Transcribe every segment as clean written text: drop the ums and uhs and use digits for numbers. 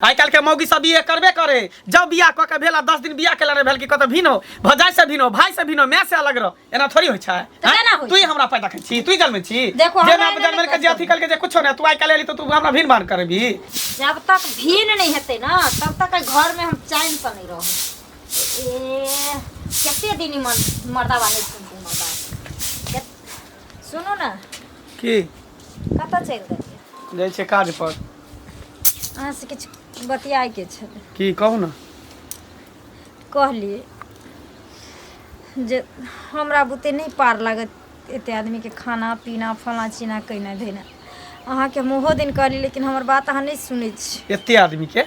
आइ काल्हि के मौगी सब इहे करबे करे। जब बियाह कऽ के भेल आ 10 दिन बियाह केला नहि भेल कि कतऽ भिन हो, भजाइ से भिन हो, भाई से भिन हो, माय से अलग रह, एना थोड़ी होइ छै? तऽ केना होइ तू छै? हमरा पैदा करै छी, तू जन्मे छी। देखो, जे हमरा माय एना जन्मे नहि के जे अथी कहि कलके जे कुछो नहि, तू आइ काल्हि एली तऽ तू हमरा भिन भान करबी। जब तक भीन नहीं हेतै ना तब तक एहि घर में हम चैन से नहीं रहब। ए कते दिन ई मर्दाबा नहीं सुनतै हमर बात। सुनू ना। की? कतऽ चलि गेलियै? जाइ छियै काज पर। अहाँसँ किछु बतियाइके छलै। की कहू ने। कहली जे हमरा बुते नहि पार लागत एते आदमीके खाना पीना फलाँ चिना केनाइ धेनाइ। अहाँके हम ओहो दिन कहली लेकिन हमर बात अहाँ नहि सुनै छी। एते आदमीके?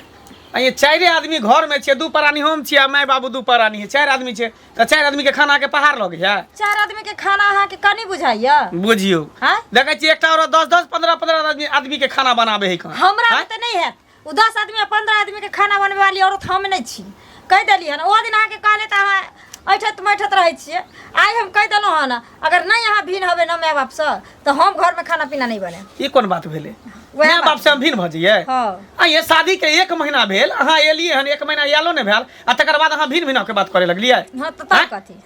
आ ये चारिे आदमी घरमे छियै, 2 प्राणी हम छियै आ माय बाबू 2 प्राणी है, 4 आदमी छै तऽ 4 आदमीके खानाके पहाड़ लगैया। 4 आदमीके खाना अहाँके कनि बुझाइया? बुझियौ। आँय? देखै छियै एकटा औरत 10 10 15 15 आदमीके खाना बनाबै है कहाँ। हमरा आँय? तऽ नहि हैत। ओ 10 आदमी आ 15 आदमीके खाना बनबै वाली औरत हम नहि छी। कहि देली हन ओ दिन अहाँके कहले तऽ अहाँ ऐठत मैठत रहै छियै। आइ हम कहि देलहुँ हन अगर नहि अहाँ भिन्न हेबै ने माय बापसँ तऽ हम घरमे खाना पीना नहि बनायब। ई कोन बात भेलै? वएह माय बात बाप से हम भिन्न भऽ जइयै? हँ। आ ये शादी के 1 महीना भेल, अहाँ एलियै हन, 1 महीना आयलो नहि भेल आ तकर बाद अहाँ भिन्न भिन्न के बात करे लगलियै। हँ तऽ तब कथी?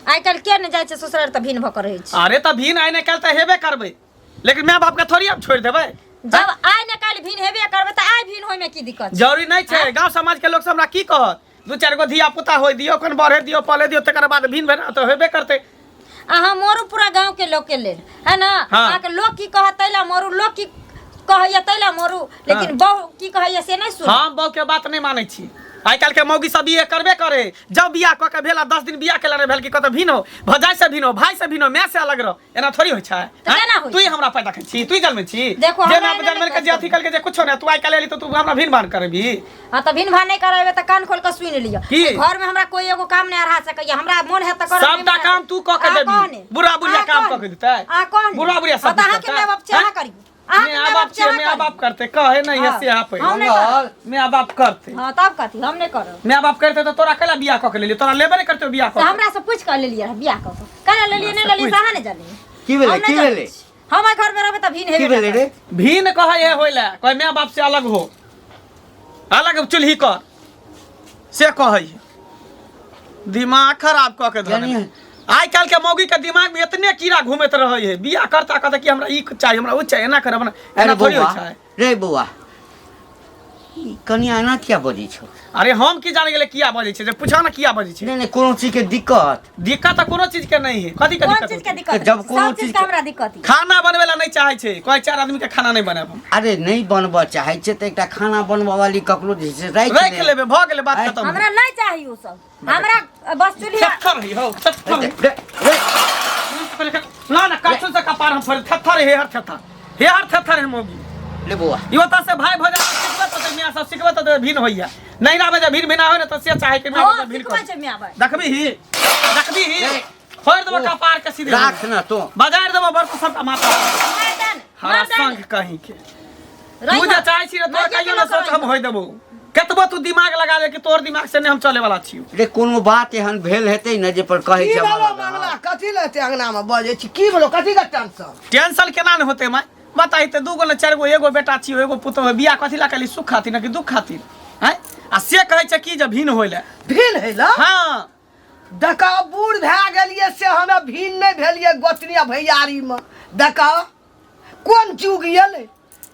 आइ काल्हि के नहि जाइ छै ससुरारि तऽ भिन्न भऽ कऽ रहै छै। अरे तऽ भिन्न आइ ने काल्हि तऽ हेबे करबै, लेकिन माय बाप के थोड़ी आब छोड़ि देबै। जब आइ ने काल्हि भिन्न हेबे करबै तऽ आइ भिन्न होइमे की दिक्कत छै? जरूरी नहि छै। गाँव समाज के लोक सब हमरा की कहत? 2-4 गो धिया पुता होय दियौ, कन बढ़े दियौ, पले दियौ, तकर बाद भिन्न भेना तऽ हेबे करतै। अहाँ मरू पूरा गाँव के लोक के लेल है ना? हाँ। अहाँके लोक की कहत तै ला मरू, लोक की कहैया तै ला मरू, लेकिन हाँ। बहू की कहैया से नहि सुनू। हम बहू के बात नहि मानै छी। आइ काल्हि के मौगी सब इहे करबे करे। जब बियाह कऽ के भेल आ 10 दिन बियाह केला नहि भेल कि कतऽ भिन्न हो, भजाइ से भिन्न हो, भाई से भिन्न हो, माय से अलग रह, एना थोड़ी होइ छै? तऽ केना होइ तू छै? हमरा पैदा करै छी, तू जन्मे छी। देखो, जे हमरा माय एना जन्मे नहि के जे अथी कहि कलके जे कुछो नहि, तू आइ काल्हि एली तऽ तू हमरा भिन्न भान करबी। हाँ तऽ भिन्न भान नहि करेबै तऽ कान खोल कऽ सुनि लिअ। की? घर में हमरा कोई एगो काम नहि अढ़ा सकैया, हमरा मोन हैत तऽ करब, सबटा नहि मोन हैत काम तू कऽ के अहाँ देबी। कहने। बुढ़ा बुढ़िया अहाँ काम कहने। कऽ के देतै। अहाँ कहने। बुढ़ा बुढ़िया सब हाँ, तऽ अहाँके करतै। माय बाप छै, अहाँ हैं? करियौ। अहाँके माय माय बाप बाप छियै, छै, माय अहाँ बाप करतै, कहै नहि है हाँ। से अहाँ पहिने। हम नहि करब। माय बाप करतै। हाँ, तब कथी, हम नहि करब। माय बाप करतै तऽ तोरा कैला बियाह कऽ के लेलियै? तोरा लेबे नहि करतै बियाह कऽ तऽ के। हमरा से पूछि कऽ लेलियै रहए बियाह कऽ के। कैला लेलियै, नहि लेलियै से अहाँ नहि जानियै। की भेलै? हम नहि की जानै भेलै? छी। हम एहि घर में रहबै तऽ भिन्न की हेबे भेलै रे? भिन्न कहै है होय लए, कहै माय बाप से अलग हो, अलग चूल्ही कर, से कहै है। दिमाग खराब कऽ के धऽ यानी देने। आइ काल्हि के मौगी के दिमाग में एतने कीड़ा घूमैत रहै है। बियाह करता कहता कि हमरा ई चाही, हमरा ओ चाही, एना कर, अपना एना अरे थोड़ी होइ बौआ, छै। रे बौआ, ई कनिया एना किया बजै छौ? अरे हम की जाने गेलै किया बजै छै, जे पूछा ना किया बजै छै। नहि नहि, कोनो चीज के दिक्कत? दिक्कत तऽ कोनो चीज के नहीं है। कथी के कोन दिक्कत चीज के होतै? दिक्कत? जब कोनो सब चीज चीज के हमरा दिक्कत है। खाना बनबै ला नहि चाहै छै, कहै 4 आदमी के खाना नहि बनायब हम। अरे नहि बनबऽ चाहै छै तऽ एकटा खाना बनबऽ वाली ककरो जे छै राखि राखि लेबै, भऽ गेलै बात आँय। खतम। हमरा नहि चाही ओ सब, हमरा बस चूल्हा। थेथर है हौ, थेथर है। रे, रे, ना ना, काछुन से कपार हम फोड़, थेथर है, हेहर थेथर, हेहर थेथर है मौगी। ले बौआ। ई ओतऽ से भाई भजा सिखबत तऽ मियाँ सब सिखबत तऽ भिन्न होइया, नहीं आबै जे भिन्न भिन्न होय ने तऽ से चाहे कि मियाँ हँ, सब भिन्न सिखबै कर। छै मियाँ भाई। देखबी ही, देखबी ही, फोड़ देबो कपार के सीधे। राख ना तू। बजार देबो बर्तन सबटा माथा। मर्दन, हरा मर्दन। शंख कहीं के। रही तू जे हँ। चाहै छी ने तोरा माइके कहियो के ने सोच लोक हम होय देबो। कतबो तू दिमाग लगा ले कि तोर दिमाग से नहीं हम चले वाला छियो। रे कोनो बात एहन भेल हेतै ने जे पर कहै की छै भेलो हमरा लग, मामला? हँ। कथी ले एते अंगना में बजै छी? की भेलो? कथी के टेंशन? टेंशन केना ने होतै माय? बताही तऽ 2 गो ने 4 गो, एगो बेटा छियो, एगो पुतोह, बियाह कथी ला केली? सुख खातिर ने कि दुख खातिर? हैं? आ से कहै छै कि जे भिन्न होय ले। भिन्न होय ले? हाँ। देखा बूढ़ भए गेलियै से हमे भिन्न नहि भेलियै गोतनी आ भैयारी में। देखा कोन युग एलै?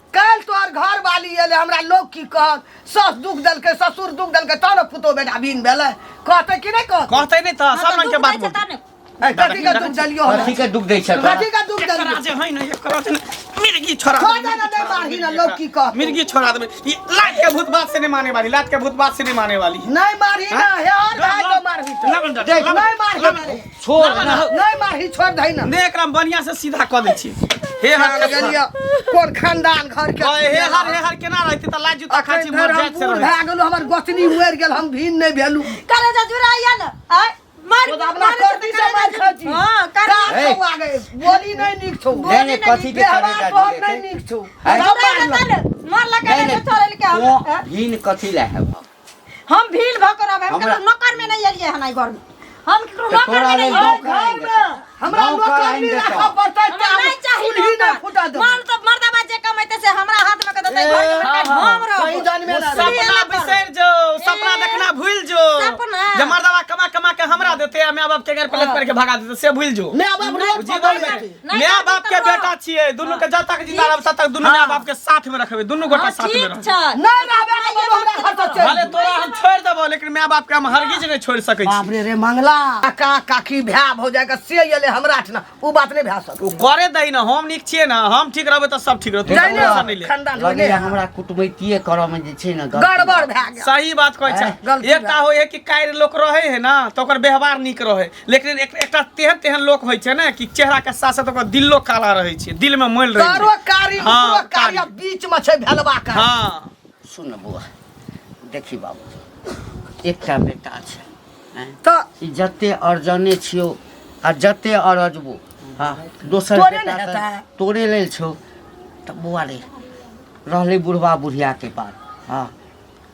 काल्हि तोहर घर वाली एलै, हमरा लोग की कहत? सस दुख देलकै, ससुर दुख देलकै, तब ने पुतोह बेटा भिन्न भेलै। कहतै कि नहि कहतै? कहतै नहि तऽ सब हँ, तऽ रंग के दुख बात दै छै बोलतै। तब ने। ए, कथी के दुख देलियौ हमरा? कथी के दुख दै छै तोरा? कथी के दुख एकरा देलियौ? जे है ने, एकरा जे ने, मिर्गी छोड़ा छोड़ देबै, दे ना, मिर्गी नहीं छोड़ा मारही देबै, ना, लोग की कहतौ? मिर्गी छोड़ा देबै। ई लात के भूत बात से नहीं माने वाली, लात के भूत बात से नहीं माने वाली। नहीं मारही ना, हे और भाई तो मारही तो। लबन, नहीं मारही। छोड़ ना। नहीं मारही, छोड़ दही ना। ने एकरा बढ़िया से सीधा कऽ दै छी। हे हर खान गेलियै, कोन खानदान घर के ओए, हे हर, हे हर केना रहतै तऽ लाज जूता खाइ छी, अखन धरि मर हम जाइत से बूढ़ रहै। भए गेलहुँ, हमर गोतनी मरि गेल, हम भीन नहि भेलहुँ। करे जा जुड़ाइया ना, आय, मार, तो अपना मारे छै करती तऽ से करे मार जा खाइ छी। हाँ, कर का ए। छौ आगे? बोली नहि नीक छौ। नहि, नहि, कथी के व्यवहार करे जा तोहर जुड़ेतै? नहि नीक छौ। आँय? सब जुड़ाइया मारलक। ना, मार लगा नहि, के नहि, छोड़ल के हम, तों हैं? भीन कथी लए हेबह? हम भील भऽ के रहबै, हम हमरा- ककरो नौकर में नहीं एलियै हन एहि घर में। हम केकरो तऽ नौकर तोरा नहि लेल छी। नौकर आनि घरमे हमरा देतौ। नौकर नौकर आनि नहि देतौ। राखऽ पड़तै हमरा तऽ नहि चाही चूल्ही नहि नौकर। फुटा देबै मन तऽ मर्दाबा जे कमेतै से हमरा हाथ में के देतै घर के बड़का हम रहब कहीं जानमे ना चूल्ही सपना एना करब। बिसरि जो सपना ए, देखना भूल जो सपना। जे मर्दवा कमा कमा के हमरा देते आ माय बाप के घर पलट करके भगा देते से भूल जो माय बाप रोड पर जीवन में बैठे। नहीं माय करबै बाप के तऽ रह। बेटा छियै दुनू के जब तक जिंदा रहब तब तक दुनू माय बाप के साथ में रखबै दुनू गोटा हाँ, साथ में ठीक रहबै छै नहि रहबै तऽ बाबू हमरा घर से चलि भले तोरा हम छोड़ि देबो लेकिन माय बाप के हम हरगिज नहि छोड़ि सकै बाप छी रे रे मंगला काका काकी भाय भौजाइ के से एलै हमरा ठिना उ बात नहि भए सकत ओ करे दही ना हम नीक छियै ना हम ठीक रहबै तऽ सब ठीक रहतै जाहि ने टेंशन नहि ले खानदान लगैया हमरा कुटमैतिये करऽ मे जे छै ने गलती गड़बड़ भए गेल सही बात कहै छै गलती एकटा होइ है कि कायर लोक रहै है ना तऽ ओकर व्यवहार नीक रहै लेकिन एकटा तेहन तेहन लोक होइ छै ने कि चेहरा के साथ साथ ओकर दिलो काला रहै छै दिल में मैल रहै तोरो छै कारी हाँ, ऊपरो कारी आ कारी। बीच में छै भेलवा कारी हाँ सुन बौआ देखी बाबू एकटा बेटा छै आँय? तऽ ई जते अर्जने छियौ आ जते अरजबो हँ दोसर तोरे बेटा ने तऽ हेतै। तोरे लेल छौ तऽ बौआ रे रहलै बुढ़बा बुढ़ियाके बात हँ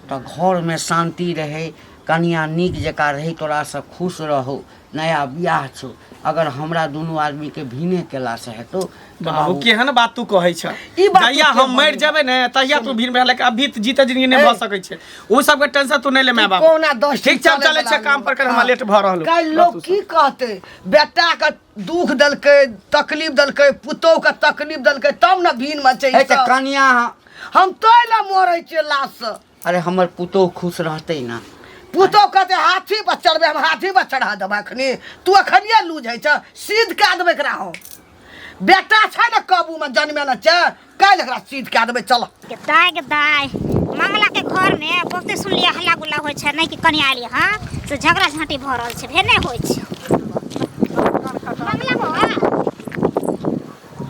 तऽ घरमे शान्ति रहै कनिआँ नीक जकाँ रहै तोरासँ खुश रहौ नया बियाह छौ अगर हमरा दुनू आदमीके भिने केलासँ हेतौ तऽ बाबू केहन बात तू कहै छ ई बात जहिया तू के हम मरि बजै? जेबै ने तहिया तू भीड़ भेल अभी तऽ जीते जिंदगी नहि भऽ सकै छै ओ सबके टेंशन तू नहि ले माय बाप कोना दस ठीक छै हम चलै छै काम पर कर हमरा लेट भऽ रहल काल्हि लोक की कहतै बेटाके दुख देलकै तकलीफ देलकै पुतोहके तकलीफ देलकै तब ने भीन मे छै ई हे तऽ सब। कनिआँ हम तै लए मरै छियै लाशसँ अरे हमर पुतोह खुश रहतै ने पुतोह कहतै हाथी पर चढ़बै हम हाथी पर चढ़ा देबै अखनी तू अखनिए लूज होइ छ सीध कए देबै एकरा हम बेटा छै ने काबूमे जनमेने छै काल्हि एकरा सीध कए देबै चल के दाय के दाय मंगला के घर में बहुते सुनलियै हल्ला गुल्ला होइ छै नहि कि कनिया एलियै हँ से झगड़ा झाँटी भऽ रहल छै भेल नहि होइ छै मंगला बौआ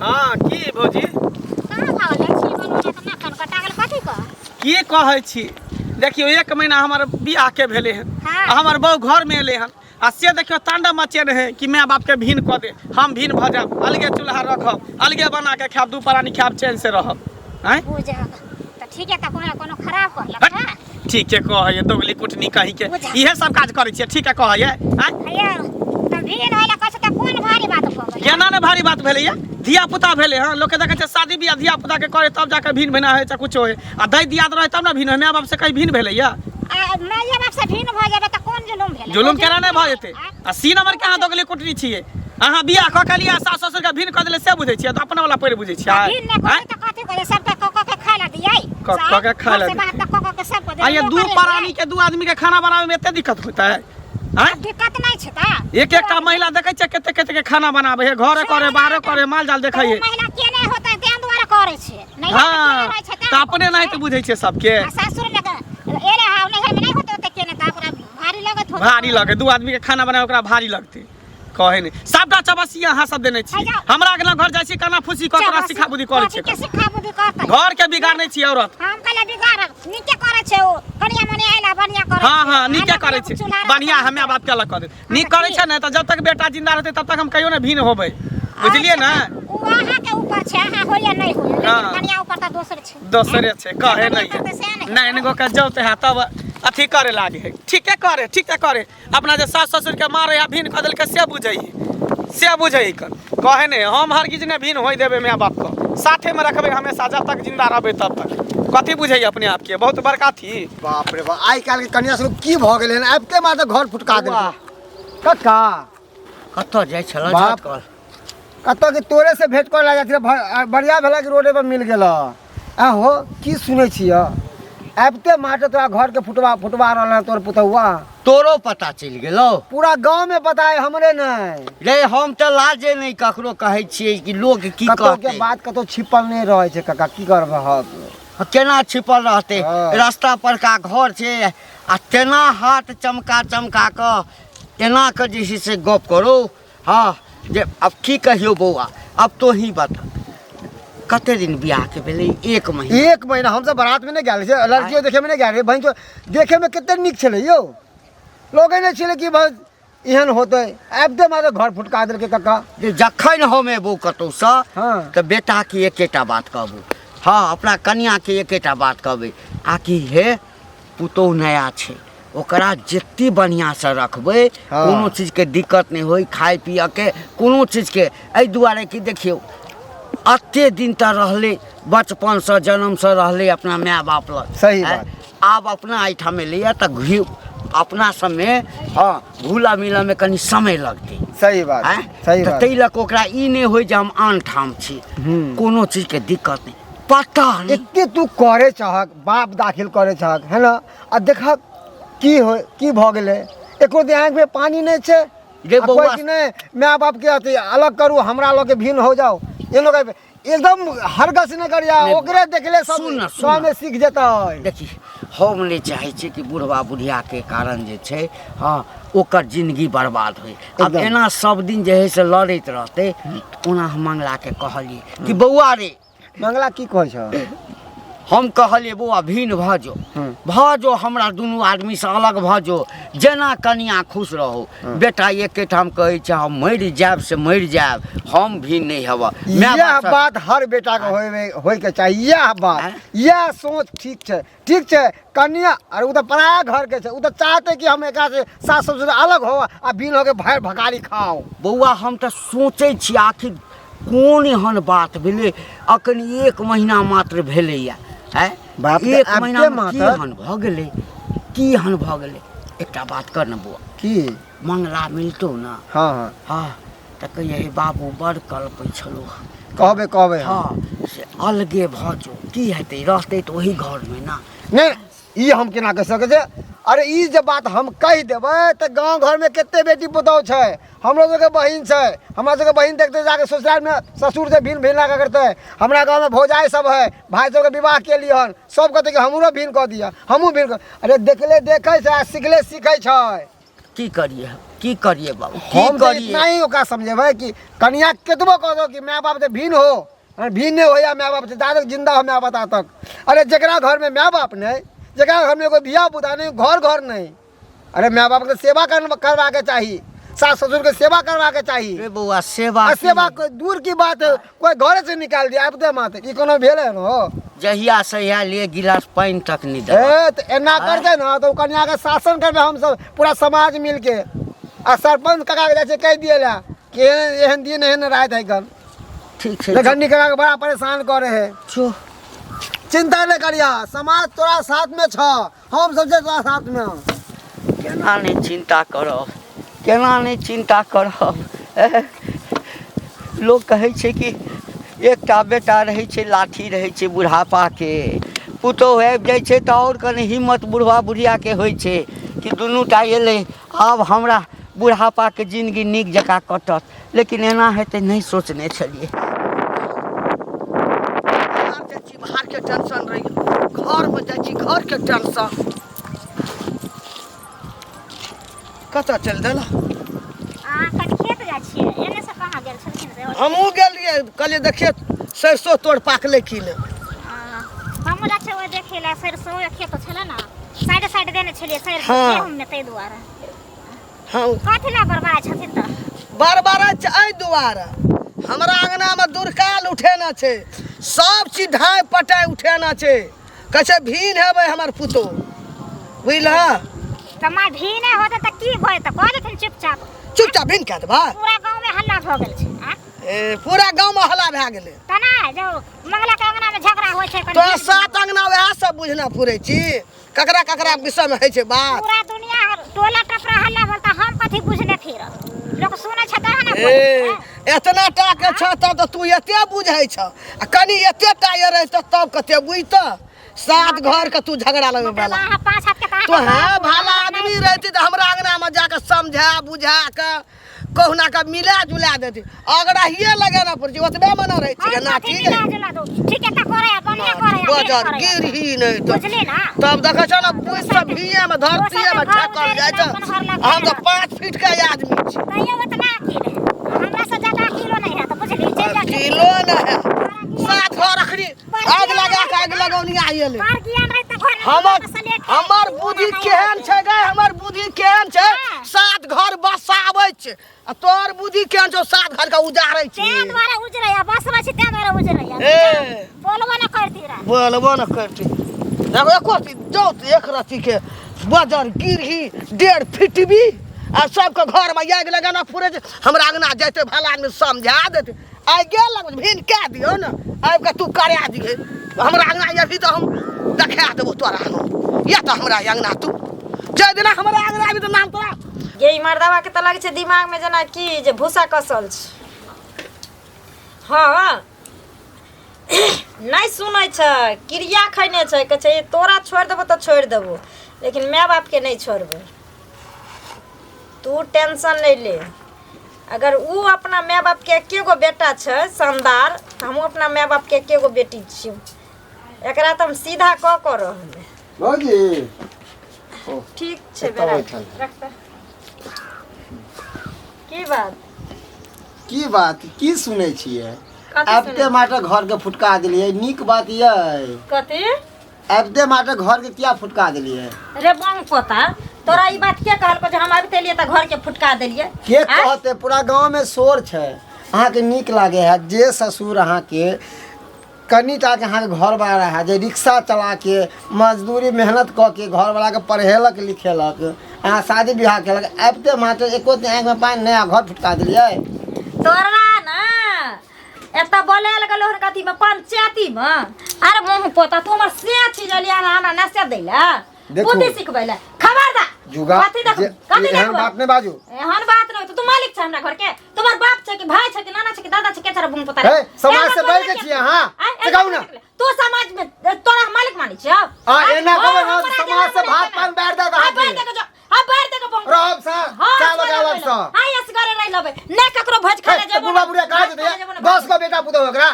हँ की भौजी कहाँ भागल जाइ छी बनौना तऽ नाक कान कटा गेल कथी कऽ की कहै छी देखियौ एक महीना हमर बियाहके भेलै हन हाँ। आ हमर बहू घरमे एलै हन आ से देखियौ तांडव मचेने है कि माय बापके भीन कऽ दे हम भीन भऽ जायब अलगे चूल्हा रखब अलगे बना के खायब दू प्राणी खायब चैन से रहब आँय बुझल तऽ ठीक है तऽ कोनो कोनो खराब कहलक हट। हँ ठीके कहैए दोगली कुटनी कही के बुझल। इहे सब काज करै छियै ठीके कहैए आँय हैया तऽ भीड़ होइला कहै छै तऽ कोन भारी बात भऽ गेलै केना ने भारी बात भेलैया धिया पुता भेलै हँ लोकके देखै छै शादी बियाह धिया पुता के करे तब जाके भिन भेना होइ छै कुछो होइ आ दै दियाद रहै तब ने भिन होइ माय बाप से कहीं भिन भेलैया आ माइए बाप से भिन्न भऽ जेबै तऽ कोन जुलुम भेलै जुलुम केना नहि भऽ जेतै आ सी नंबर के अहाँ दोगली कुटनी छियै अहाँ बियाह कऽ के लिअ सास ससुर के भिन कऽ देले से बुझै छियै तऽ अपना वाला पैर बुझै छियै भिन्न नहि आँय? करबै तऽ कथी करबै सबके कऽ कऽ के खाय लए दियै कऽ कऽ के खाय लए से बात तऽ कऽ कऽ के सबके आ ये दू प्राणी के दू आदमी के खाना बनावे में एते दिक्कत होता है आँय? दिक्कत नहि छै तऽ एक एकटा महिला देखै छियै कते कते के खाना बनाबै है घरे करे बाहरे करे माल जाल देखै है महिला के नहि होतै तें दुआरे करै छै नहि हाँ रहै छै तऽ अपने नहि तऽ बुझै छियै सबके आ सासुर मे तऽ एले हा नैहर मे नहि होतै ओते केने तऽ ओकरा भारी लगत होतै भारी लगे दू आदमी के खाना बनावे ओकरा भारी लगतै कहै नहि सबटा चबसिया अहाँ सब देने छी है जाओ। हमरा अगला घर जाइ छी काना फूसी कऽ तोरा सिखा बुद्धि करै कथी छै के सिखा बुद्धि करतै घर के बिगाड़ने छी औरत हम कहले बिगाड़ब नीके करै छै ओ कनिया मनी आइला बढ़िया करै हाँ छै। हाँ नीके आना करै छै चूल्हा बढ़िया हमे बाप के अलग कऽ दे नीक करै छै ने तऽ जब तक बेटा जिंदा रहतै तब तक हम कहियो ने भिन्न होबै बुझलियै ने ओ अहाँ के ऊपर छै अहाँ होइए नहि होइए लेकिन हाँ। कनिया ऊपर तऽ दोसर छै दोसरे छै कहे बढ़िया नहि करतै सएह ने नाइन गो के जौते है तब अथी करे लागे है ठीके करे ठीके करे अपना जे सास ससुर के मारे आ भिन्न कऽ देलकै से बुझै है से बुझै है कर कहे नहि हम हरगिज नहि भिन्न होय देबै माय बाप के साथे में रखबै हमेशा जब तक जिंदा रहबै तब तक कथी बुझै अपने आप के बहुत बड़का थी बाप रे बाप आइ काल्हि के कनिया सब की भऽ गेलै हन आबिते मात्र घर फुटका देलकै कक्का कतऽ जाइ छलऽ बाप। झटकल कतऽ के तोरे से भेंट करे ला जाइत रहे बढ़िया भेला कि रोडे पर मिल गेल आहो की सुनै छिय आबिते माटे तोरा घर के फुटवा फुटवा रहल हन तोर पुतहुआ तोरो पता चलि गेलौ पूरा गांव में पता है हमरे नहीं रे हम तऽ लाजे नहि ककरो कहै छियै कि लोक की कतौ के कहतै बात कतौ छिपल नहीं रहै छै काका की करबै हम केना छिपल रहतै हँ। रास्ता परका घर छै आ तेना हाथ चमका चमका कऽ एना कऽ जे छै से गप करू हँ जे आब की कहियौ बौआ आब तोही बता कते दिन बियाहके भेलै एक महीना एक महीना हमसब बारात में नहीं गेल छियै लड़कियो देखे में नहीं गेल रहियै बहिन चो देखे में कते नीक छलै यौ लगै नहि छलै कि बस एहन होतै आबिते मात्र घर फुटका देलकै कक्का जे जखन हम एबौ कतहुसँ हँ। तऽ बेटाके एकेटा बात कहबौ हँ अपना कनिआँके एकेटा बात कहबै आकि हे पुतोहु नया छै ओकरा जते बढ़िआँसँ रखबै, हँ। कोनो चीजके दिक्कत नहि होय खाय पियके, कोनो चीजके। एहि दुआरे कि देखियौ, एते दिन तऽ रहलै, बचपनसँ जन्मसँ रहलै अपना माय बाप लग। सही आँय? बात। आब अपना एहिठाम एलैए तऽ घी अपना सबमे, हँ, घुलऽ मिलऽमे कनि समय लगतै। सही बात। आँय? सही तऽ बात। ताहि लऽ कऽ ओकरा ई नहि होइ जे हम आन ठाम छी, कोनो चीजके दिक्कत नहि, पता नहि। एते तू करे चाहक, बाप दाखिल करे चाहक है ना, आ देखक की हो, की भऽ गेलै, एको दिन आँखिमे पानी नहि छै। रे आ बौआ। कहै कि नहि, माय बापके अथी अलग करू, हमरा लऽ के भिन्न हो जाओ, ये लोग एकदम हरगस नहि करिया। नहि, ओकरे देखले सब सुन ना, सुन ना। गाँवमे सीख जेतै। देखी, हम नहि चाहै छियै कि बुढ़बा बुढ़ियाके कारण जे छै, हँ, ओकर जिंदगी बर्बाद होइ। आब एकदम। एना सब दिन जे है से लड़ैत रहतै। ओना हम मंगलाके कहलियै कि बौआ रे। मंगला की कहै छौ? हम कहलियै, बौआ, भिन्न भऽ जो, भऽ जो, हमरा दुनू आदमीसँ अलग भऽ जो, जेना कनिया खुश रहो। बेटा एकेठाम कहै छै, हम मरि जायब से मरि जायब, हम भिन्न नहि हेबऽ माय इएह बापसँ। बात हर बेटाके होय होयके चाही, इएह बात। आँय? इएह सोच ठीक छै, ठीक छै। कनिया अरे ओ तऽ पराया घरके छै, ओ तऽ चाहतै कि हम एकरा से सास ससुर अलग हो आ बिन होके भाय भकारी खाओ। बौआ, हम तऽ सोचै छी आखिर कोन एहन बात भेलै, अखन एक महीना मात्र भेलैया। आँय? बाप तऽ एक आबिते महीनामे की मात्र। एहन भऽ गेलै, की एहन भऽ गेलै? एकटा बात कर ने बौआ। की? मंगला मिलतौ ने? हँ हँ। हँ, तऽ कहियै, हे बाबू, बड़ कलपै छलहुँ। कहबै, कहबै हम। हँ, से अलगे भऽ जो, की हेतै? रहतै तऽ ओही घरमे ने। नहि, ई हम केना कहि सकै छियै? अरे ई जे बात हम कहि देबै तऽ गाँव घरमे कते बेटी पुतहु छै, हमरो सबके बहिन छै, हमरा सबके बहिन देखते जाके ससुरालमे ससुरसँ भिन्न भिन्न करतै। हमरा गाँवमे भौजाइ सब है, भाय सबके विवाह केलियै हन, सब कहतै कि हमरो भिन्न कऽ दिअ, हमहूँ भिन्न कऽ। अरे देखले देखै छै आ सिखले सीखै छै। की करिए, की करिए बाबू, की हम तऽ करिए? इतना ही ओकरा समझेबै कि कनिया केतबो कह दो कि माय बाप से भिन्न हो, अरे भिन्न नहि होइया माय बाप से, जा तक जिंदा हो माय बाप ता तक। अरे जकरा घरमे माय बाप नहि, जकरा घरमे एगो धिया पुता नहि, घर घर नहि। अरे माय बापके सेवा करबाके चाही, सास ससुरके सेवा करबाके चाही। रे बौआ, सेवा आ की? सेवा कोई दूर की बात है, कोई घरे से निकाल दिया आबिते माते, ई कोनो भेलै हन हो? जहिया से आयल एक गिलास पानि तक नहि देलक। ए तऽ एना करतै ने तऽ ओ कनियाके शासन करबै हमसब पूरा समाज मिलके, आ सरपंच काका के जाइ छै कहि दियै लए कि एहन एहन दिन एहन राति है कन। ठीक छै। लखंडी काका के बड़ा परेशान करे है। चो। चिंता नहि करिया, समाज तोरा साथ में छ, हम सब छै तोरा साथ में। केना नहि चिंता करब, केना नहि चिंता करब? लोक कहै छै कि एकटा बेटा रहै छै लाठी रहै छै बुढ़ापाके, पुतोहु आबि जाइ छै तऽ आओर कनि हिम्मत बुढ़बा बुढ़ियाके होइ छै कि दुनू टा एलै, आब हमरा बुढ़ापाके जिनगी नीक जकाँ कटत। लेकिन एना हेतै नहि सोचने छलियै। बाहर जाइ छी, बाहरके टेंशन रहैए, घरमे जाइ छी, घरके टेंशन। कतऽ चलि देलह? अहाँ कनि खेत जाइ छियै, एने से कहाँ गेल छलखिन से? हमहूँ गेल रहियै, कहलियै देखियै सरिसो तोड़ पाकलै कि नहि। हमहूँ जाइ छियै ओहि देखै लए, सरिसो खेत छलै ने, साइड साइड देने छलियै सरिसो हँ। गेहूँमे, ताहि दुआरे। हँ। कथी लए बड़बड़ाइ छथिन तऽ? बड़बड़ाइ छै एहि दुआरे, हमरा अङ्गनामे दुरकाल उठेना छै, सब चीज ढाइ पटाइ उठेना छै। कहै छै भीन हेबै हमर पुतोह, बुझलह? तऽ माय, भीने होतै तऽ की भऽ जेतै? कह देथिन चुपचाप। चुपचाप भीन कए देबै? पूरा गाँवमे हल्ला भऽ गेल छै आ? ए, पूरा गाँवमे हल्ला भए गेलै। तना जो मंगला के अंगना में झगड़ा होइ छै कनि। तोरा सात अंगना वएह सब बुझना फुरै छी, ककरा ककरा विषयमे होइ छै बात। पूरा दुनिया टोला टपरा हल्ला बोलता, हम कथी बुझने फिर? लोक सुनै छै तहन ने ए बोलै। एतना टा के छ तब तऽ तू एते बुझै छ, आ कनि एते टा ये रहितऽ तब कते बुझतऽ? सात घर के तू झगड़ा लगबै मतलब वाला। अहाँ पाँच हाथ के तऽ तो हाँ भला आदमी रहती तऽ हमरा अंगना में जाके समझा बुझा के कहुना के मिला जुला देती। अगराहिए लगेना पड़ै छै, ओतबे मना रहै छै ना। ठीक है, ठीक है, तऽ करे बढ़िया करे। बजर गिरही नहि तऽ बुझली ना? तब देखै छौ ने, बुझ सब भीए में धरतीए में ठेकल जाइ छै। हम तऽ 5 फीट के आदमी छी। तैयो उतना अकील है, हमरा से ज्यादा अकीलो नहीं है, तो बुझली, चलि जा। किलो नहि है, सात घर अखनी आग लगा के आग लगौनी आयल। पर ज्ञान रहे तऽ घर हमर हमर बुद्धि केहन छै गे, हमर बुद्धि केहन छै? सात घर बसाबै छै, आ तोहर बुद्धि केहन छौ, सात घर के उजारै छै? तें द्वारा उजरैया, बसबै छी तें द्वारा उजरैया। ए। बोलबो न करती रह। बोलबो न करती। देखो एको रत्ती जाउ तऽ एक रत्ती के बजर गिरही डेढ़ फिटबी आ सबके घरमे आगि लगाना फुरे छै। हमरा अंगना जैते भला आदमी समझा देते। आइ गेल लगबै भिन कए दियौ ने, आबि कऽ तू करा दिहे हमरा अंगना अभी तऽ हम देखा देबो तोरा। हम या तऽ हमरा अंगना तू जाहि दिना हमरा अंगना आबी तऽ नाम तोरा गे। ई मर्दवा के तऽ लगै छै दिमाग में जेना कि जे भूसा कसल छै। हँ, नहि सुनै छै, क्रिया खैने छै। कहै छै तोरा छोड़ि देबो तऽ छोड़ि देबो, लेकिन माय बापके नहि छोड़बै। तू टेंशन नहि ले। अगर उ अपना माय बापके एके गो बेटा छै शानदार, तऽ हमहूँ अपना माय बापके एके गो बेटी छियौ। एकरा तऽ हम सीधा कऽ कऽ रहबै। भौजी। ठीक छै। एतऽ बेटा बैठल। रख तऽ। की बात? की बात की सुनै छियै? कथी? आबिते सुनै? मात्र घर के फुटका देलियै, नीक बात यै? कथी? आबिते मात्र घर के किया फुटका देलियै? रे बंग पोता, तोरा ई बात के कहलको जे हम आबिते एलियै तऽ घर के फुटका देलियै? के आँय? कहते, पूरा गाँव में शोर छै। अहाँके नीक लागे है जे ससुर अहाँके कनी टाके अहाँके घरवाला है जे रिक्शा चला के मजदूरी मेहनत कऽ के घरवालाके पढ़ेलक लिखेलक, अहाँ शादी बियाह केलक, आबिते मात्र एको दिन आँखिमे पानि नहि आ घर फुटका देलियै? तोरा ना एतऽ बोलायल गेलो हन कथी में, पंचायती में। अरे मुँह पोता, तू हमर से चीज अलिया हमरा नशा दै ला? देखू। बुद्धि सिखबै ला? खबरदार! जुगा कथी देख जे- कथी एहन देखबै? बात नहि बाजू। एहन बात नहि तो तू मालिक छै हमरा घर के? तुम्हार बाप छै कि भाई छै कि नाना छै कि दादा छै? के छै बुंग पोता रे? हे, समाज से एना बढ़ि के बोलबै छियै अहाँ? आँय, से एना कहू ना। बोलबै? तू समाज में तोरा हम मालिक मानै छियौ? आ एना कहबै ना, हमरा समाज जेना से भात बोलै पान बाँटि देत आ अहाँके। बाँटि देके जो, आ बाँटि देके बंग। रहब सा हाँ, चाय असगरे लगाबब रहि सा। लेबै। हाँ, असगरे रहि लेबै। नहि ककरो भोज खाय हे, लए जेबो बुढ़ा ना, बुढ़िया कहाँ भात जेतै? खाय लए जेबो ना। 10 गो बेटा पुतहु ओकरा,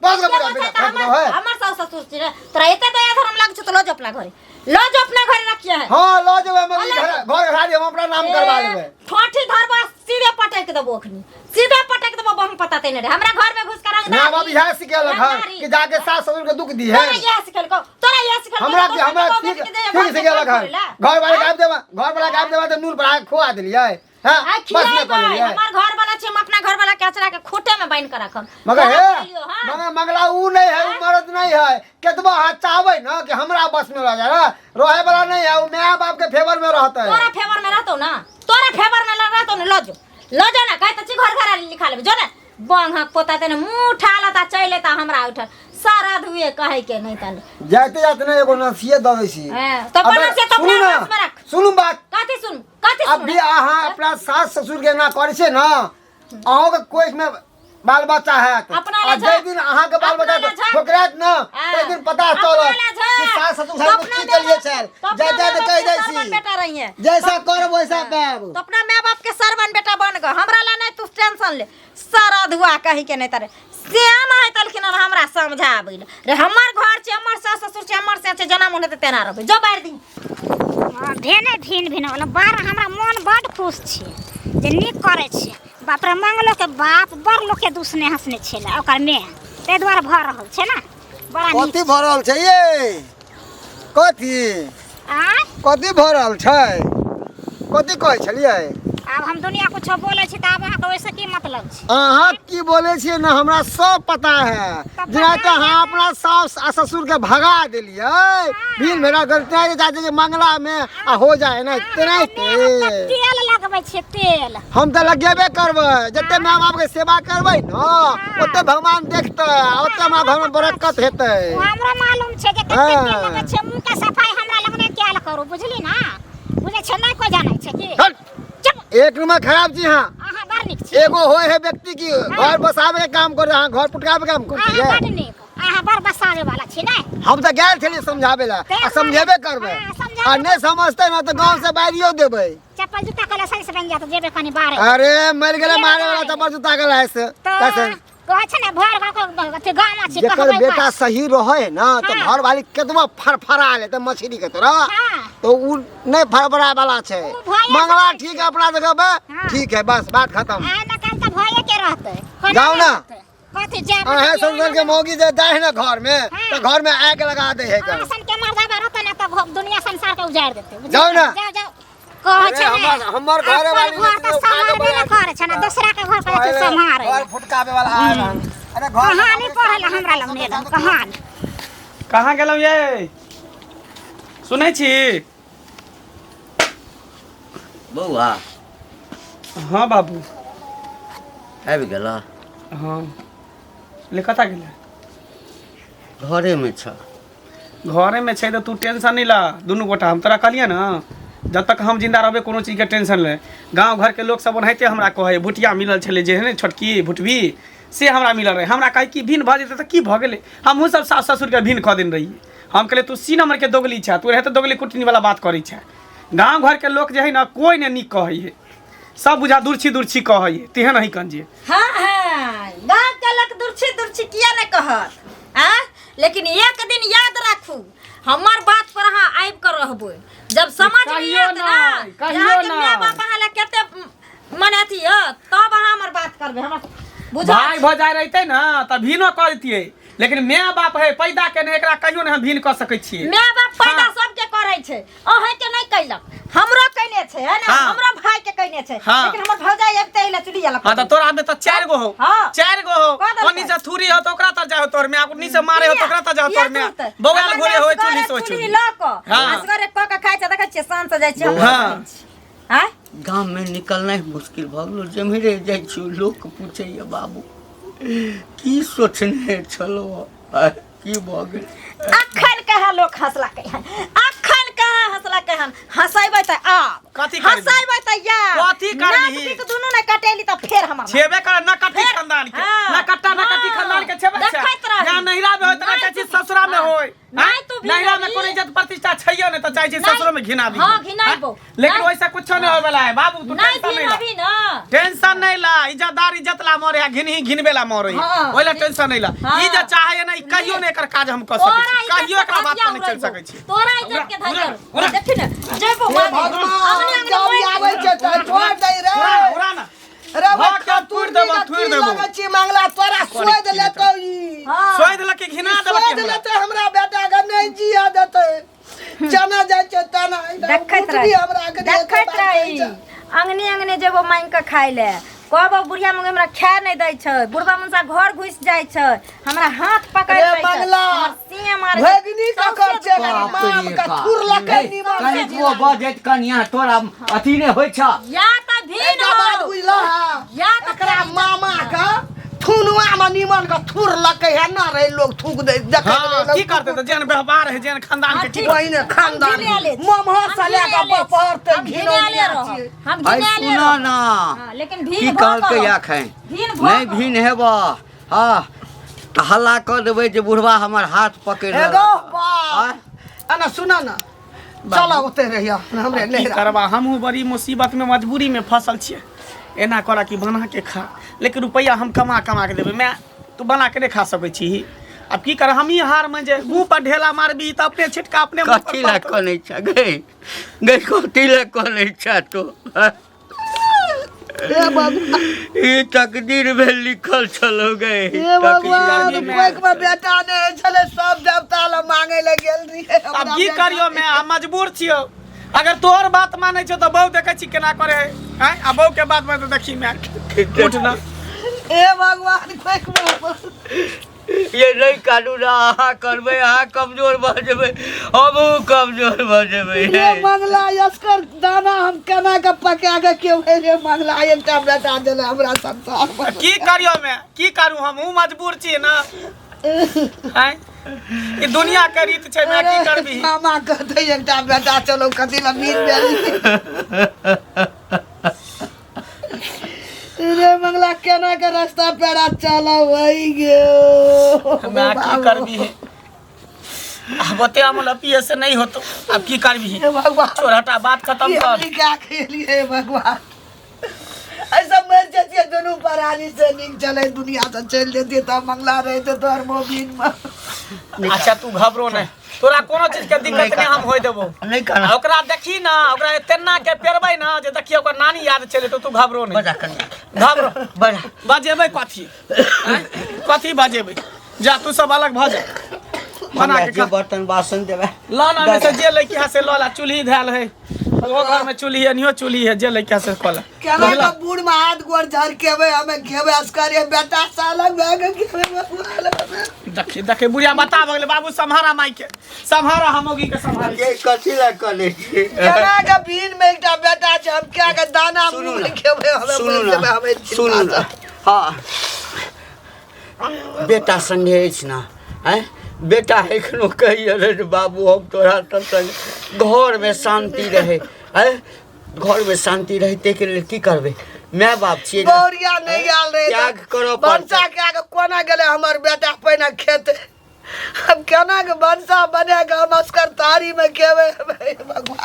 10 गो केगो बेटा छै बेटा तऽ पुतहु है। हमर हमर सास ससुर छै रे। तोरा एते दया धर्म लागै छौ तऽ लऽ जो अपना घरे, लऽ जो अपना घरे रखिए है। हाँ, लऽ जेबै हम। लऽ घर घर घराड़ी हम अपना नाम करवा लेबै। ठोठी धरबा, सीधे पटक देबो अखनी, सीधे पटक देबो। बम पता तेने रे, हमरा घर में घुस कर रंगदारी। माय बाप इएह सिखेलक हन रंगदारी। कि जाके सास ससुर के दुख दी है? तोरा इएह सिखेलकौ? तोरा इएह सिखेलकौ? हमरा दोसर हमरा के ठीक बेटी के जे ठीक घर में सिखेलक काम हन। करेला। घर वाला के आबि देबा, घर वाला के आबि देबा तऽ नून पर खुआ देलियै। हाँ, आ बस नहि खिलाएबै। पड़लियै। हमर घर वाला छै, हम अपना घर वाला के अचरा के खूटे में बान्हि के रखब। मगर तोरा हे खिलेलियौ, हाँ। मगर मंगला ऊ नहीं है, ऊ मर्द नहीं है। केतबो अहाँ चाहबै ना कि हमरा बस में रह जाए, रहे वाला नहीं है। ऊ माय बाप के फेवर में रहते है। तोरा फेवर में रहतौ ना, तोरा फेवर में रहतौ ना। लऽ जो, लऽ जो ना। कहै तऽ छी घर घर लिखा लेबै, जो ने। बंगक पोता तेने मुँह उठा लेता, चलि एता हमरा उठल सारा धुए कहै के नहि तने। जाते जाते ना एगो नसीहत दऽ दै छी। हाँ, तो अबे, अपना से तो सुनू अपना ना, बस में रख। सुनू बात। कथी सुन, कथी सुन? अभी अहाँ अपना सास ससुर के एना करै छियै ना, अहूँके कोख में बाल बच्चा हैत। अपना आ ले जाहि जा। दिन अहाँके बाल अपना बच्चा ले जा। ठोकरायत ना, हाँ। ताहि दिन पता अपना चलत ले जा। कि सास ससुर तो साथ में अपना की केलिए माय-बाप- छल। तो अपना जाय जाय तऽ माय-बाप कहि के दै सरवन छी, बेटा रहिए। जैसा करब वैसा पायब। तो अपना माय बाप के सरवन बेटा बन गए। हमरा ला नहीं तू टेंशन ले। सारा धुआ कही के नहीं तारे श्याम आय तलखिन हन हमरा समझाबै लए रे। हमर घर छै, हमर सास ससुर छै, हमर से छै, जेना मोन हेतै तेना रहबै। जो बाहर दी। हँ, भेने भिन भिन वाला बार हमरा मोन बड खुश छै जे नीक करै छै। बाप रे, मंगलो के बाप बड़ लोक के दुसने हंसने छलै ओकर में, ताहि दुआरे भऽ रहल छै ने बड़ा नीक। कथी भऽ रहल छै ये? कथी? आँय? कथी भऽ रहल छै? कथी कहै छलियै? आब हम दुनिया कुछो बोलै छी तऽ आब अहाँके ओहिसँ की मतलब छै? अहाँ की बोलै छियै ने, हमरा सब पता है। तऽ जेना पता तऽ अहाँ है। अपना सास आ ससुर के भगा देलियै, भीड़ भेड़ा करते जाते के मंगला में आ हो जाए ना तेनाहिते। तेल लगबै छियै तेल। हम तऽ लगेबे करबै। जते माय बाप के सेवा करबै ने, ओते भगवान देखतै आ ओते हमरा घर में बरकत हेतै। ओ हमरो मालूम छै जे कते तेल हाँ। लगै छै। मुँह के सफाई हमरा लग नहि कयल करू, बुझली ना? बुझै छै नहि, कोइ जानै छै की? हट। चुप। एक नंबर खराब छी अहाँ। अहाँ बड़ नीक छी। एगो होय है व्यक्ति की घर बसावे के काम करे, अहाँ घर पुटकावे के काम अहाँ करतियै। बड़ नीक, अहाँ बड़ बसावे वाला छी ने। हम तऽ गेल छलियै समझाबै लए आ समझेबे करबै। हाँ, समझाबै। आ नहि समझतै ने तऽ गाँव से बाहरियो देबै। चप्पल जूता के लाइसेंस बनि जायत, जेबै कनि बाहर। अरे मरि गेलै मारे वाला चप्पल जूता के लाइसेंस तऽ लाइसेंस। कहै छै ने भर गाँव के अथी गाम अछि। जेकर कहबै बेटा बस। सही रहे ना तऽ हाँ। घर वाली केतबो फड़फड़ा लेते मछली के तरह, हाँ। तो उ नहीं फड़फड़ा वाला छै। उ भये मंगला सकै ठीक है अपना जगह पे। हाँ। ठीक है, बस बात खत्म। आइ न काल्हि तऽ भये के रहतै, कोना जाउ ना। रहतै? कथी जायब? अहे संसद के मौगी जे जाइ है ना घर में, हाँ। तो घर में आग लगा दे है। अहाँ सन के मर्दाबा रहतै ने तऽ दुनिया संसार के उजाड़ि देतै, बुझलियै? जाउ ना। जाउ जाउ, कहै अरे छै ने, हमर घरे अपन वाली घर तऽ उठा के सम्हारबे ने करै छै ने, दोसरा के घर पर एते सम्हारै। घर फुटकावे वाला आयल हन। अरे घर कहानी पढ़ै लए हमरा लग नहि एलहन कहानी। कहाँ गेलहुँ ये? सुनै छी? बौआ। हाँ बाबू। आबि गेला? हाँ। ले कतऽ गेलै? घरेमे छ। घरेमे छै तऽ तू टेंशन नहि ला, दुनू गोटा हम तोरा कहलियै ने जब तक हम जिंदा रहबै कोनो चीजके टेंशन नहि। गाँव घरके लोक सब ओनाहिते हमरा कहै, भुटिया मिलल छलै जे है ने छोटकी भुटबी, से हमरा मिलल रहै। हमरा कहै कि भिन्न भऽ जेतै तऽ की भऽ गेलै, हमहूँ सब सास ससुरके भिन्न कऽ देने रहियै। हम कहलियै तू सी नम्बरके दोगली छह, तू एनाहिते दोगली कुटनी वाला बात करै छह। गाँव घरके लोक जे है ने कोइ नहि नीक कहै है, सब बुझा दुर्छी दुर्छी कहै है, तेहन है कन जे। हाँ हाँ, गाँव के लोक दुर्छी दुर्छी किया नहि कहत आ? लेकिन एक दिन याद राखू, हमर बात पर अहाँ आबि कऽ रहबै। जब समझ में कहियो आयत ना नहि, कहियो अहाँके माय नहि। बाप अहाँ लए कते मने अथी यऽ, तब अहाँ हमर बात करबै। हमरा बुझल भाय भौजाइ रहितै ने तऽ भीनो कऽ दितियै, लेकिन माय बाप है पैदा केने, एकरा कहियो नहि हम भीन कऽ सकै छियै। माय बाप पैदा हाँ। सबके करै छै, अहें के नहि कैलक, हमरो कैने छै, है ना? हाँ। हमरो भाई के कैने छै। हाँ। लेकिन हमर भौजाइ आबिते एलै चुल्ही अलग। हाँ तऽ तोरा में तऽ चारि गो हो। हाँ। चारि गो हो। कऽ देलकै। ओनी से थूरी हो तऽ ओकरा तर जाय हो तोर में, ओनी से मारे हो तऽ ओकरा तर जाय हो तोर में। किया बौआल हमर घोरे हो माय चुल्ही से असगरे चुल्ही। चुल्ही लऽ कऽ हाँ। असगरे कऽ कऽ खाइ छै, देखै छियै शान से जाइ छियै हम। हाँ। आँय? गाममे निकलनाइ मुश्किल भऽ गेलो। जेम्हरे जाइ छी लोक पूछैए, बाबू की सोचने छलहुँ, की भऽ गेल? अखन कहाँ लोक हंसलकै हन, अखन कहाँ हंसलकै हन? हंसेबै तऽ आब कथी करबही? हंसेबै तऽ यार कथी करबही? नाक पीक दुनू नहि कटेली तऽ फेर हमर छेबे कर न कट्टी फेर- खानदान के। हाँ। न कट्टा न कट्टी हाँ। खानदान के छेबे छै। देखैत रही। ना नैहरा में होय तऽ ना नहि चाहै छी तू- ससुरा में हाँ। होय। नहि तू भी नैहरा में रही। कोनो इज्जत प्रतिष्ठा छैयो नहि तऽ चाहै छी नहि। ससुरो में घिनाबी। हाँ, घिनाइबो। लेकिन नहि। वैसा कुछो नहीं होय वाला है बाबू, तू नहीं टेंशन भी नहीं ला। अभी ना टेंशन नहीं ला, इज्जतदार इज्जत ला मरे है, घिनही घिनबे ला मरे है। हाँ। ओहि ला टेंशन नहीं ला। हाँ। ई जे चाहे है ना, ई कहियो नहीं एकर काज हम कऽ सकै तोरा छी, इज्जत कहियो एकरा के बात पर धजिया नहीं चलि उड़ैबो। सकै छी। तोरा इज्जत के धजिया उड़ा, उड़ा। देखी ने जेबो हे मारे। भगवान, अंगने अंगने जब मारि आबै छै तऽ छोड़ दै रे। उड़ा, उड़ा ना। रे भाग के थूरि देबो, थूरि देबो। लगै छी मंगला तोरा सोधि लेतौ ई। हाँ। सोधि देलक, घिना देलक सोधि हमरा। लेतै हमरा बेटा के, नहि जिया देतै। चना जाइ छै तना देखैत उठबी रही, हमरा के देखैत रही। अंगने अंगने जेबो मांगि कऽ खाय ले, कहबो बुढ़िया मंगे हमरा खाय नहि दै छै, बुढ़बा मुनसा घर घुसि जाइ छै, हमरा हाथ पकड़ि रे लै छै, मंगला, हमर सिंह मारै छै, भगिनी ककर सौंसे छै दुकान। माम के थुर लकै निमन से। कनिकबो बजैत कनिया तोरा अथी नहि होइ छ। या तऽ भीन एकटा बात हो बुझलह? या तऽ एकरा मामा के थुनुआ में निमन के थुर लकै है ना रे, लोग थूक दे देखै हाँ, की करतै तऽ जेहन व्यवहार है, जेहन खानदान के की पहिने खानदान हम घिनाएले छी। ममहर हम से लए कऽ घिनाएले छी। बपहर तक हम घिनाएले घिनौनिया रहब। छियै। हम है घिनाएले सुन रहब। ना। हाँ, लेकिन की भीन भऽ कहलकै कऽ एखन? भीन भऽ नहि कऽ। भीन हेबह, हँ तऽ हल्ला कऽ देबै जे बुढ़वा हमर हाथ पकड़ि एगो लेलक। बाप एना सुन ना, चल ओते रहिया हमरे की नहिरा। करबा, हमहूँ बड़ी मुसीबत में मजबूरी में फसल छियै। एना कर कि बना के खा, लेकिन रुपैआ हम कमा कमा के देबै। माय तू बना के नहि खा सकै छी। आब की कर, हमही हार में जे मुँह पर ढेला मारबी तऽ अपने छिटका अपने मुँह पर कथी लए पड़तौ। कनै छ गै? गै कथी लए कनै छ तू? हे भगवान, ई तकदीर भेल लिखल छलो गै। हे भगवान, करबी माय? कोइक में बेटा नहि छलै, सब देवता लए मांगे लए गेल रहियै। आब हमरा की बेटा करियो मैं, हम मजबूर छियौ। अगर तोहर बात मानै छौ तऽ बहू देखै छी केना करे है। आँय, आ बहू के बात में तऽ देखी मैं उठ ना। हे भगवान, कोइक में ये नहीं कानू ना, अहाँ करबै, अहाँ कमजोर भऽ जेबै, हमहूँ कमजोर भऽ जेबै। रे मंगला, यसकर दाना हम केना के पका के केबै? रे मंगला, एकटा बेटा देले हमरा संसार पर। की करियो मैं, की करू, हमहूँ मजबूर छी ना। आँय, ई दुनिया के रीत छै, मैं की करबी? मामा कहते एकटा बेटा चलो, कथी ला मीन भेल रे मंगला? केना के रास्ता पेड़ा चलबै गे? मैं की करबी? अब ओते अमल पिए से नहीं होतो, अब की करबी? हे भगवान, छोड़, हटा, बात खत्म की कर। हमनी क्या खेलिए भगवान? ऐसा मर जतिए दोनों परानी से निक चले, दुनिया से चल जतिए तब मंगला रहते तोहर मोबिन में। अच्छा तू घबरो नहीं, तोरा कोनो चीज के दिक्कत नहीं हम होय देबो। नहि कानू। आ ओकरा देखी ना, ओकरा एतना के पेरबै ना जे देखियो ओकर नानी याद चले तो तू घबरो नहीं। बजा कनिया, घबरो। बजा। बजेबै कथी? आँय? कथी बजेबै? जा तू सब अलग भऽ जा, बना हमरा के जे खा। बर्तन बासन देबै ल ना, में से जे लैके है से ल ला। चूल्ही धैल है, ओहो घर में चूल्ही है नियो चूल्ही है जे लइका से कल केना के बूढ़ में हाथ गोड़ झरकेबै हमे खेबै असकरे बेटा साला भए के खेबै बबुआ। देखी देखी बुढ़िया बता भऽ गेलै बाबू सम्हारा माई के सम्हारा हम ओगी के सम्हारे के कथी लए करै छी केना के भीन में एकटा बेटा छै हम क्या के दाना सुनू मुँह ना, में खेबै हमे सुनू मरि ना जेबै हमे सुनू ना हँ बेटा संगे अछि ने आँय बेटा एखनो कहिए रे जे बाबू हम तोरा सब संगे घरमे शान्ति रहै आँय घरमे शान्ति रहै ताहिके लेल की करबै माय बाप छियै ने। बौरिया नहि आयल रहे त्याग करऽ भनसा पड़तै के आगे कोना गेलै हमर बेटा पहिने खेत हम केना के भनसा बना के हम असकर थारी में खेबै हे भगवान।